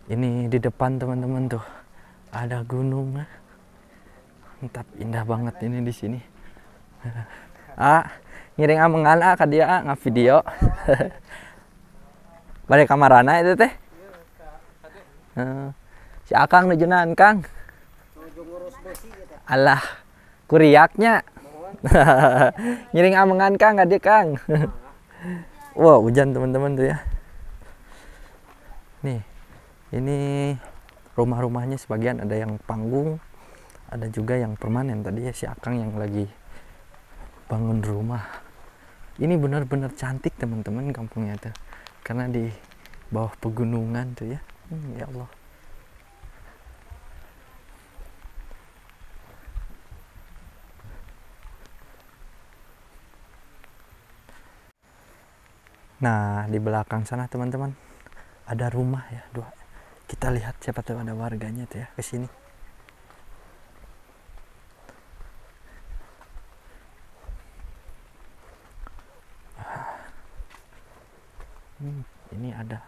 Ini di depan teman-teman tuh ada gunung. Mantap, indah banget ini di sini. Ah, ngiring amengan ah ka dieu ah ngavideo. Balik kamarana itu teh. Si Akang nuju naon, Kang? Alah, kuriaknya. Ngiring amengan Kang ka dieu, Kang. Wah, hujan teman-teman tuh ya. Nih, ini rumah-rumahnya sebagian ada yang panggung, ada juga yang permanen. Tadi ya si Akang yang lagi bangun rumah. Ini benar-benar cantik teman-teman kampungnya tuh, karena di bawah pegunungan tuh ya. Ya Allah. Nah, di belakang sana teman-teman ada rumah ya, dua. Kita lihat siapa tahu ada warganya tuh ya ke sini. Ini ada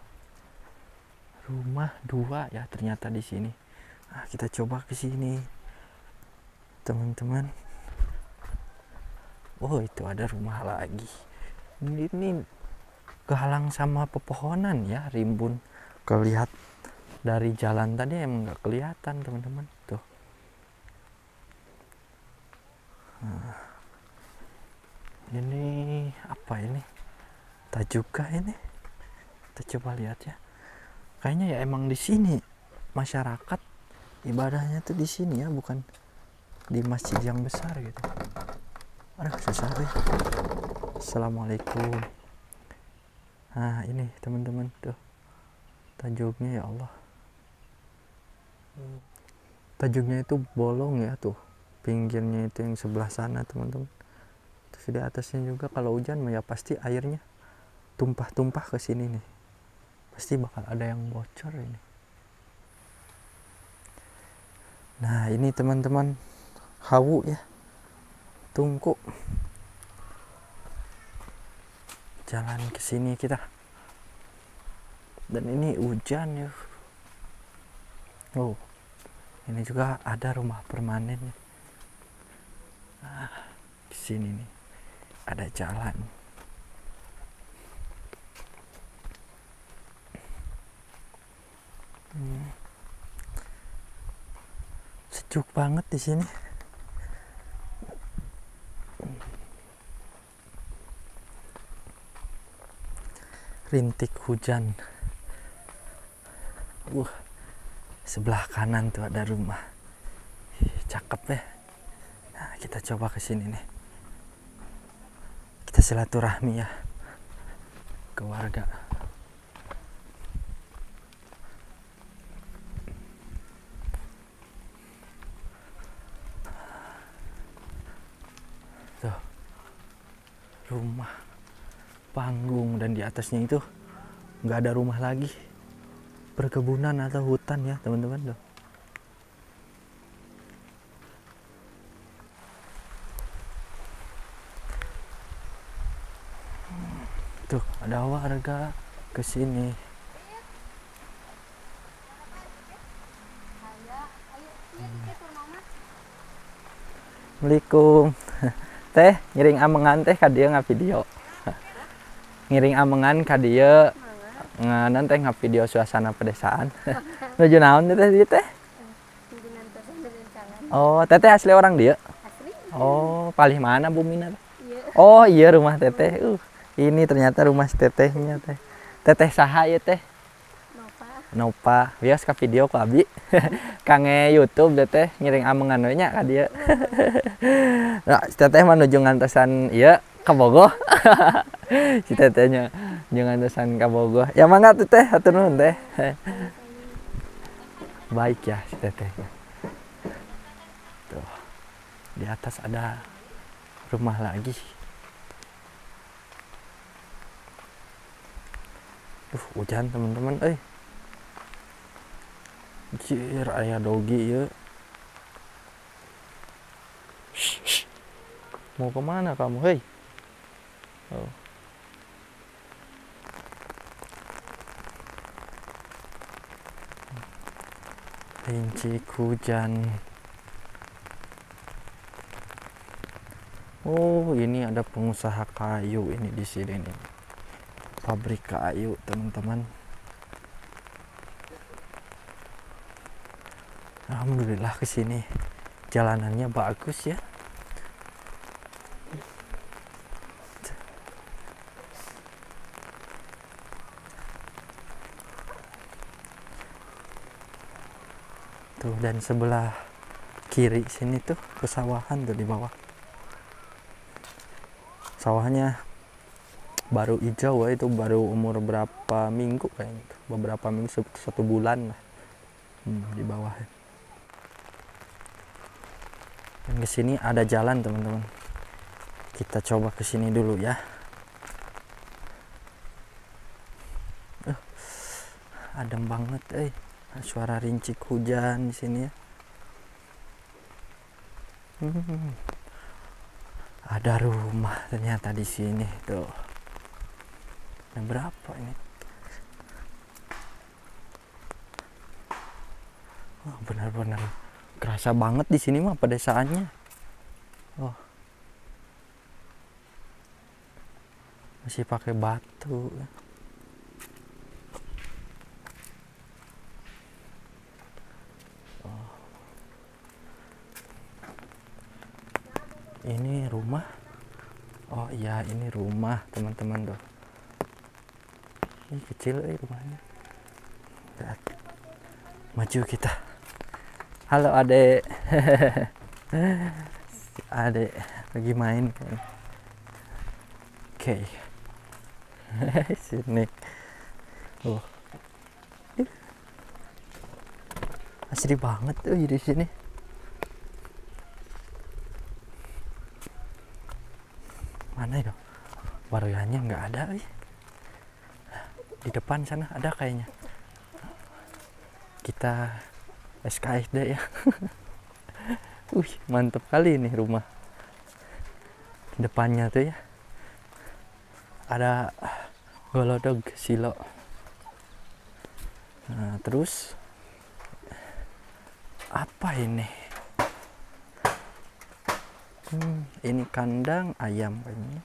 rumah dua ya ternyata di sini. Nah, kita coba ke sini, teman-teman. Oh, itu ada rumah lagi. Ini kehalang sama pepohonan ya, rimbun. Kelihat dari jalan tadi emang nggak kelihatan teman-teman tuh. Nah, ini apa ini? Tajuka ini. Kita coba lihat ya. Kayaknya ya emang di sini masyarakat ibadahnya tuh di sini ya, bukan di masjid yang besar gitu. Aduh, susah deh. Assalamualaikum. Nah, ini teman-teman tuh tajuknya, ya Allah. Tajuknya itu bolong ya tuh. Pinggirnya itu yang sebelah sana teman-teman. Terus di atasnya juga kalau hujan ya pasti airnya tumpah-tumpah ke sini nih. Pasti bakal ada yang bocor ini. Nah, ini teman-teman hawu ya. Tungku. Jalan ke sini kita. Dan ini hujan ya. Oh, ini juga ada rumah permanen. Nah, di sini nih ada jalan. Sejuk banget di sini. Rintik hujan. Sebelah kanan tuh ada rumah. Cakep ya. Nah, kita coba ke sini nih. Kita silaturahmi ya ke warga. Tuh, rumah panggung, dan di atasnya itu nggak ada rumah lagi, perkebunan atau hutan ya teman-teman tuh. Tuh ada warga ke sini. Assalamualaikum. Teh ngiring amengan teh ka dieu ngavideo. Ngiring amengan ka dieu nganan teh ngavideo suasana pedesaan. Nuju naon teh dieu teh? Oh, teteh asli orang dieu? Asli. Oh, palih mana bumina? Oh, iya rumah teteh. Ini ternyata rumah tetehnya teh. Teteh saha ieu teh? Nopa. Nopa. Bias ka video ku abi. Kange YouTube teteh ngiring amengan we nya ka dieu. Nah, teteh mah nuju ngantosan ieu ka Bogoh. Si tetehnya nuju ngantosan ka Bogoh. Ya mangga teteh, hatur nuhun teh. Baik ya si tetehnya. Tuh. Di atas ada rumah lagi. Hujan teman-teman, eh. Jir, aya dogi ya. Shh, shh. Mau kemana kamu, hei? Oh. Rincik hujan. Oh, ini ada pengusaha kayu ini di sini nih. Pabrik kayu, teman-teman. Alhamdulillah ke sini jalanannya bagus ya. Tuh, dan sebelah kiri sini tuh pesawahan tuh di bawah. Sawahnya baru hijau ya, itu baru umur berapa minggu kayaknya tuh. Beberapa minggu, 1 bulan lah. Di bawah. Dan ke sini ada jalan, teman-teman. Kita coba ke sini dulu ya. Adem banget, Suara rincik hujan di sini ya. Ada rumah ternyata di sini tuh. Ada berapa ini? Wah, benar-benar kerasa banget di sini mah pedesaannya. Oh. Masih pakai batu. Oh. Ini rumah. Oh iya, ini rumah teman-teman tuh. Ini kecil rumahnya. Maju kita. Halo adek. Adek lagi main. Oke. Sini. Oh. Asri banget tuh di sini. Mana ya? Warganya nggak ada. Di depan sana ada kayaknya. Kita SKSD ya. Wih, mantep kali ini rumah. Depannya tuh ya ada golodog silo. Nah, terus apa ini? Ini kandang ayam kayaknya.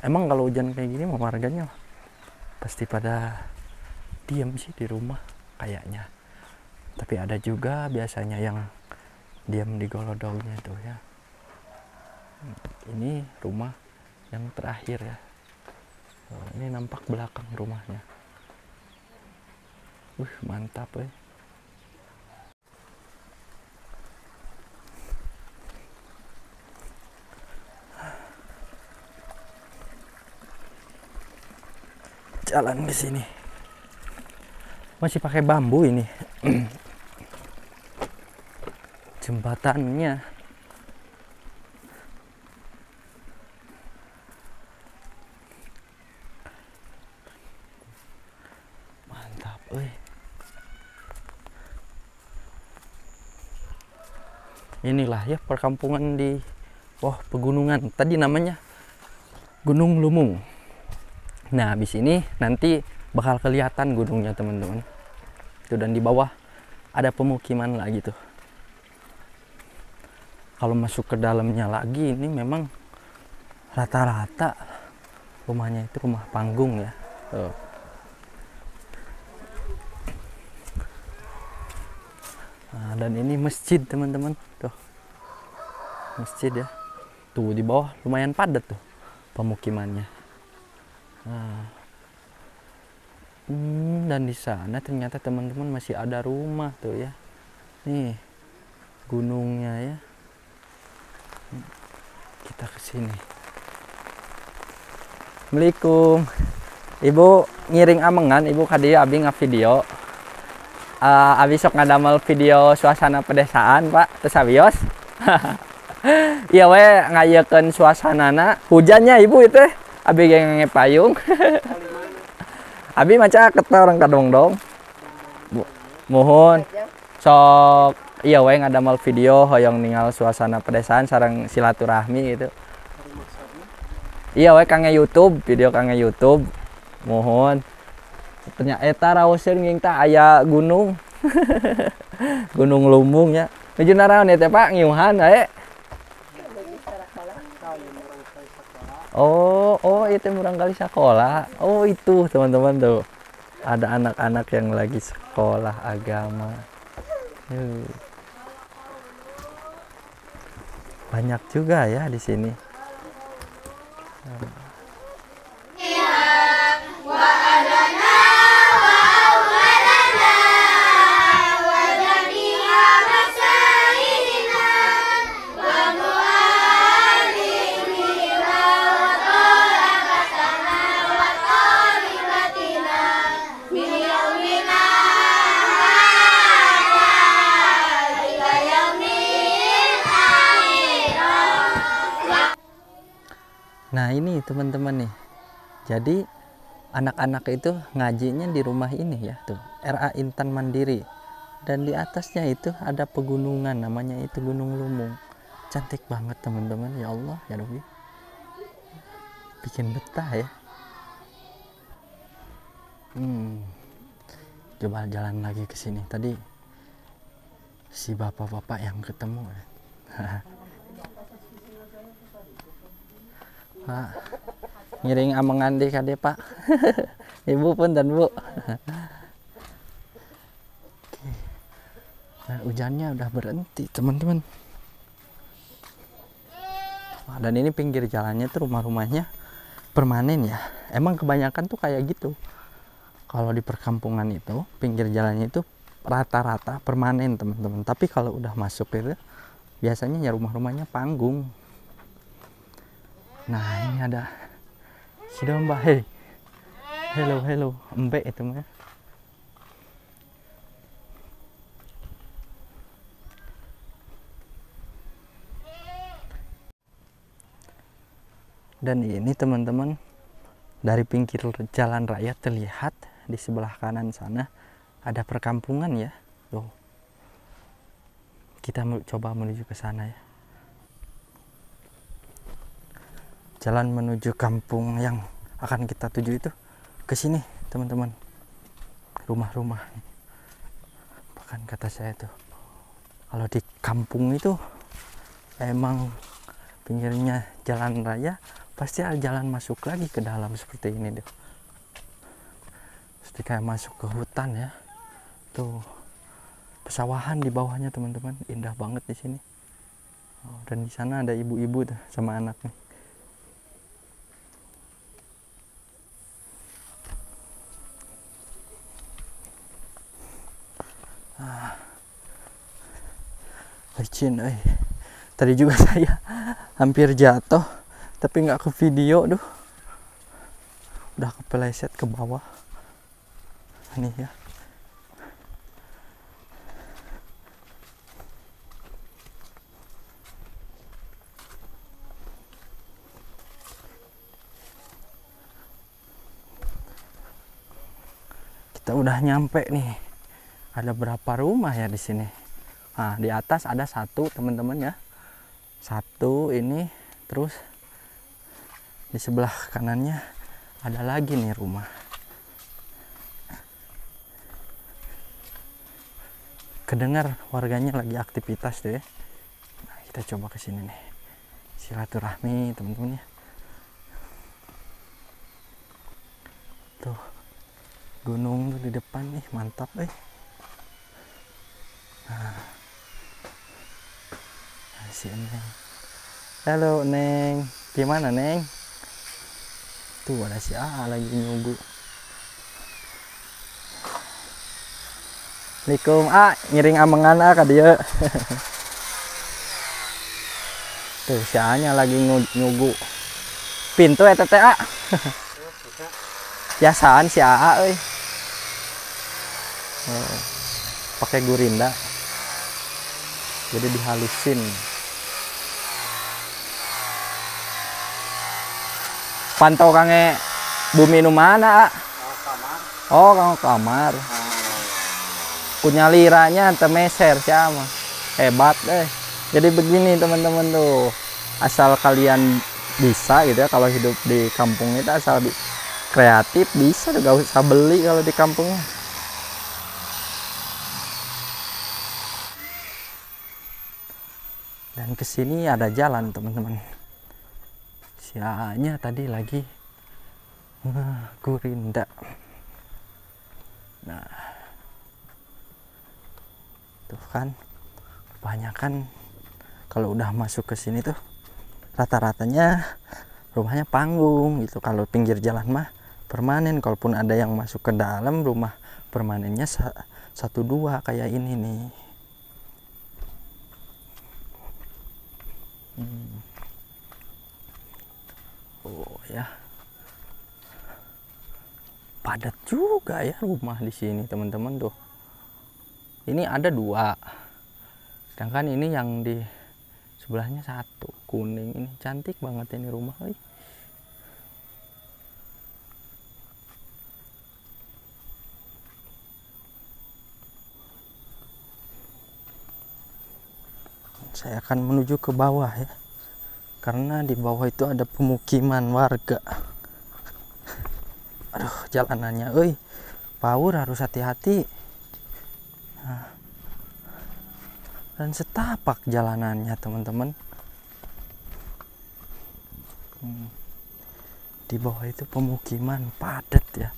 Emang kalau hujan kayak gini mau warganya pasti pada diam sih di rumah kayaknya. Tapi ada juga biasanya yang diam di golodognya tuh ya. Ini rumah yang terakhir ya. Oh, ini nampak belakang rumahnya. Mantap ya. Jalan ke sini masih pakai bambu ini. Jembatannya mantap, euy. Inilah ya perkampungan di pegunungan. Tadi namanya Gunung Lumung. Nah, habis ini nanti bakal kelihatan gunungnya, teman-teman. Itu, dan di bawah ada pemukiman lagi tuh. Kalau masuk ke dalamnya lagi, ini memang rata-rata rumahnya itu rumah panggung ya. Tuh. Nah, dan ini masjid, teman-teman. Tuh. Masjid ya. Tuh di bawah lumayan padat tuh pemukimannya. Nah. Dan di sana ternyata teman-teman masih ada rumah tuh ya. Nih gunungnya ya. Kita ke sini. Assalamualaikum. Ibu ngiring amengan, ibu kadieu abi ngavideo. Abi sok ngadamel video suasana pedesaan, Pak. Teu sawios. Iya we ngayekeun suasanana. Hujannya ibu itu abi ge ngange payung. Abi maca keta orang kadongdong. Mohon sok iya we ngadamel video hoyong ningal suasana pedesaan sareng silaturahmi gitu. Iya we kangge YouTube, video kangge YouTube. Mohon. Ternyata eta raoseun nging tah aya gunung. Gunung Lumung ya. Nuju naraon ya teh Pak ngiuhan ae. Oh, oh itu murang kali sekolah. Oh itu teman-teman tuh. Ada anak-anak yang lagi sekolah agama. Banyak juga ya di sini. Nah ini teman-teman nih, jadi anak-anak itu ngajinya di rumah ini ya tuh, RA Intan Mandiri. Dan di atasnya itu ada pegunungan, namanya itu Gunung Lumung. Cantik banget teman-teman, ya Allah ya Rabbi. Bikin betah ya. Coba jalan lagi ke sini. Tadi si bapak-bapak yang ketemu. Pak, ngiring amengan deh kade Pak. Ibu pun dan Bu. Oke. Nah, hujannya udah berhenti teman-teman. Dan ini pinggir jalannya tuh rumah-rumahnya permanen ya. Emang kebanyakan tuh kayak gitu. Kalau di perkampungan itu pinggir jalannya itu rata-rata permanen teman-teman. Tapi kalau udah masuk itu biasanya ya rumah-rumahnya panggung. Nah ini ada si domba. Hey, hello hello, embe itu mah. Dan ini teman-teman dari pinggir jalan raya terlihat di sebelah kanan sana ada perkampungan ya. Tuh. Kita coba menuju ke sana ya. Jalan menuju kampung yang akan kita tuju itu ke sini, teman-teman. Rumah-rumah. Bahkan kata saya tuh, kalau di kampung itu emang pinggirnya jalan raya pasti ada jalan masuk lagi ke dalam seperti ini deh. Seperti kayak masuk ke hutan ya. Tuh pesawahan di bawahnya teman-teman, indah banget di sini. Oh, dan di sana ada ibu-ibu tuh sama anaknya. Ah, licin, eh. Tadi juga saya hampir jatuh, tapi nggak ke video, duh. Udah kepeleset ke bawah. Ini ya. Kita udah nyampe nih. Ada berapa rumah ya di sini? Nah, di atas ada satu, teman-teman ya. Satu ini, terus di sebelah kanannya ada lagi nih rumah. Kedengar warganya lagi aktivitas deh. Nah, kita coba ke sini nih. Silaturahmi, teman-teman ya. Tuh. Gunung tuh di depan nih, mantap eh. Nah. Si Neng. Halo Neng, gimana Neng? Tuh ada si A lagi nyugu. Assalamualaikum A, ngiring amengan A ka dieu. Tuh si A nya lagi nyugu. Pintu eta teh A. Biasaan si A euy. Oh, pakai gurinda. Jadi dihalusin. Pantau kange bumi nu mana, A? Kamar. Oh, kang kamar. Kunyaliranya temeser siapa. Hebat deh. Jadi begini teman-teman tuh. Asal kalian bisa gitu ya, kalau hidup di kampung itu asal Kreatif bisa tuh, gak usah beli kalau di kampungnya. Dan kesini ada jalan teman-teman. Sianya tadi lagi gurinda. Nah, tuh kan kebanyakan kalau udah masuk ke sini tuh rata-ratanya rumahnya panggung gitu. Kalau pinggir jalan mah permanen, kalaupun ada yang masuk ke dalam rumah permanennya satu dua kayak ini nih. Oh ya, padat juga ya rumah di sini teman-teman tuh. Ini ada dua, sedangkan ini yang di sebelahnya satu, kuning ini cantik banget ini rumah. Wih. Saya akan menuju ke bawah ya, karena di bawah itu ada pemukiman warga. Aduh, jalanannya, euy, power, harus hati-hati. Nah, dan setapak jalanannya teman-teman. Di bawah itu pemukiman padat ya.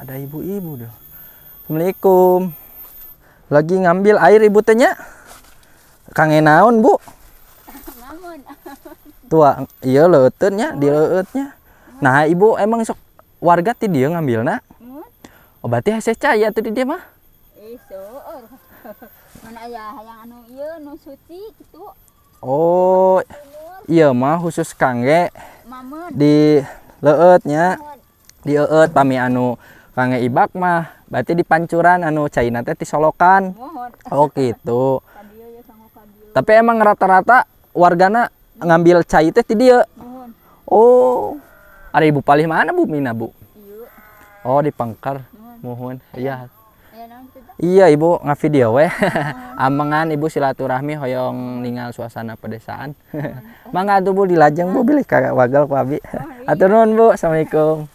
Ada ibu-ibu dong. Assalamualaikum. Lagi ngambil air ibu tanya. Kangen naon bu? Tua, iya leuteunnya, di leuteutnya. Nah, ibu emang sok warga ti dieu ngambilna? Oh, berarti hese cai atuh di dieu mah? Seueur. Mana aya hayang anu ieu nu suci kitu. Oh, iya mah khusus kangge di leueutnya. Di leueut pami anu kangge ibak mah berarti di pancuran anu caina teh tisolokan. Oh gitu. Tapi emang rata-rata wargana ngambil cai teh ti dieu. Oh, ada ibu palih mana Bu Mina Bu? Oh, di Pangkar. Mohon. Iya. Iya ibu ngavideo weh. Amengan ibu silaturahmi hoyong ningal suasana pedesaan. Mangga atuh Bu dilajeng Bu bilih ka wagel ku abi. Atur nuhun Bu. Assalamualaikum.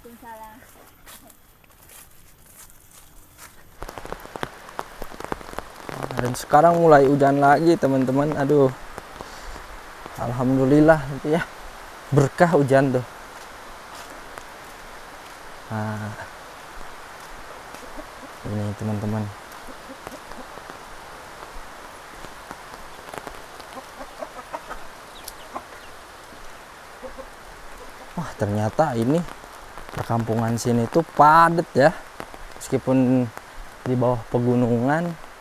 Dan sekarang mulai hujan lagi teman-teman. Aduh, alhamdulillah nanti ya, berkah hujan tuh. Nah, ini teman-teman. Wah, ternyata ini perkampungan sini tuh padat ya, meskipun di bawah pegunungan.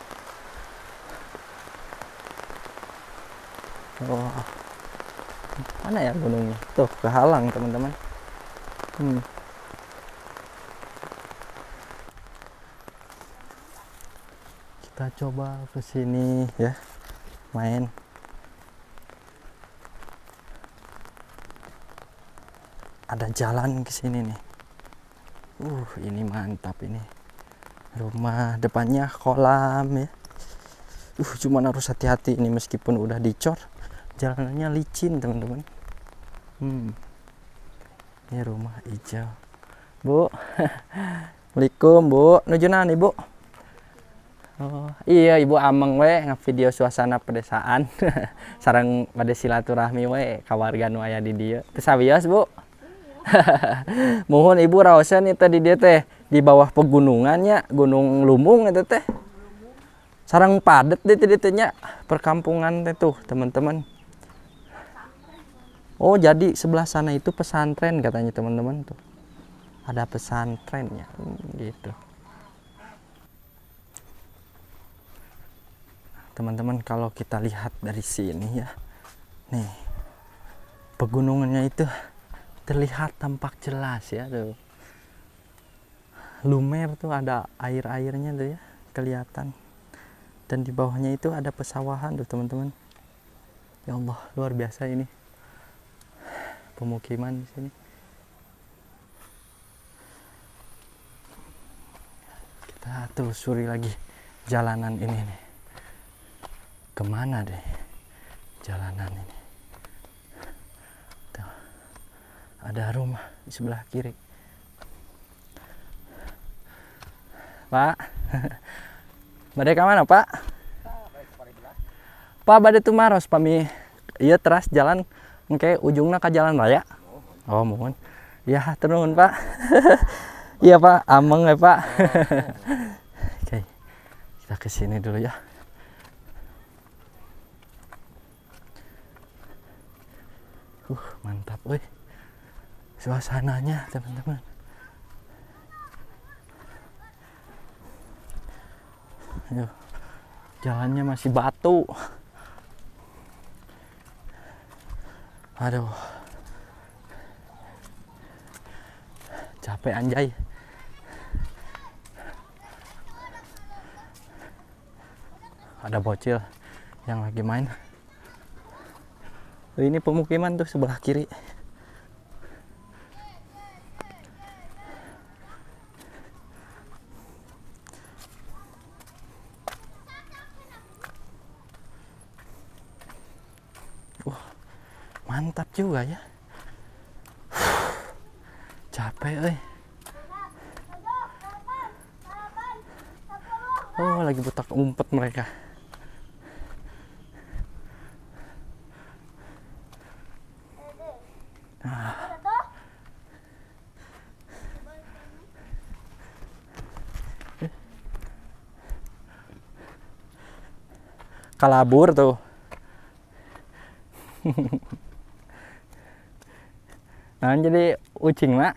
Oh, mana ya gunungnya? Tuh, kehalang teman-teman. Kita coba ke sini ya, main. Ada jalan ke sini nih. Ini mantap ini. Rumah depannya kolam ya. Cuman harus hati-hati ini meskipun udah dicor, jalanannya licin teman-teman. Ini rumah hijau. Bu. Assalamualaikum Bu. Nuju naon Ibu? Oh, iya Ibu ameng we ngavideo suasana pedesaan. Sareng bade silaturahmi we ka warga nu aya di dieu. Teu sawios Bu. Mohon Ibu raoseun ieu teh di dieu teh di bawah pegunungannya, Gunung Lumung eta teh. Sarang padet deh teh perkampungan teh tuh teman-teman. Oh, jadi sebelah sana itu pesantren katanya teman-teman tuh. Ada pesantrennya gitu. Teman-teman kalau kita lihat dari sini ya. Nih. Pegunungannya itu terlihat tampak jelas ya tuh. Lumer tuh ada air-airnya tuh ya, kelihatan. Dan di bawahnya itu ada pesawahan tuh teman-teman. Ya Allah, luar biasa ini pemukiman di sini. Kita telusuri lagi jalanan ini nih. Kemana deh jalanan ini? Tuh. Ada rumah di sebelah kiri. Pak, bade ka mana, Pak? Pak, bade tumaros pami ieu teras jalan engke ujungna ka jalan raya. Oh, mohon. Ya, turun, Pak. Iya, Pak, ameng ya, Pak. Oke. Kita ke sini dulu ya. Mantap, woi. Suasananya, teman-teman. Ayo. Jalannya masih batu. Aduh. Capek anjay. Ada bocil yang lagi main. Ini pemukiman tuh sebelah kiri. Mantap juga ya. Capek euy. Oh, lagi butak umpet mereka. Nah. Kalabur tuh. Nah, jadi ucing nak.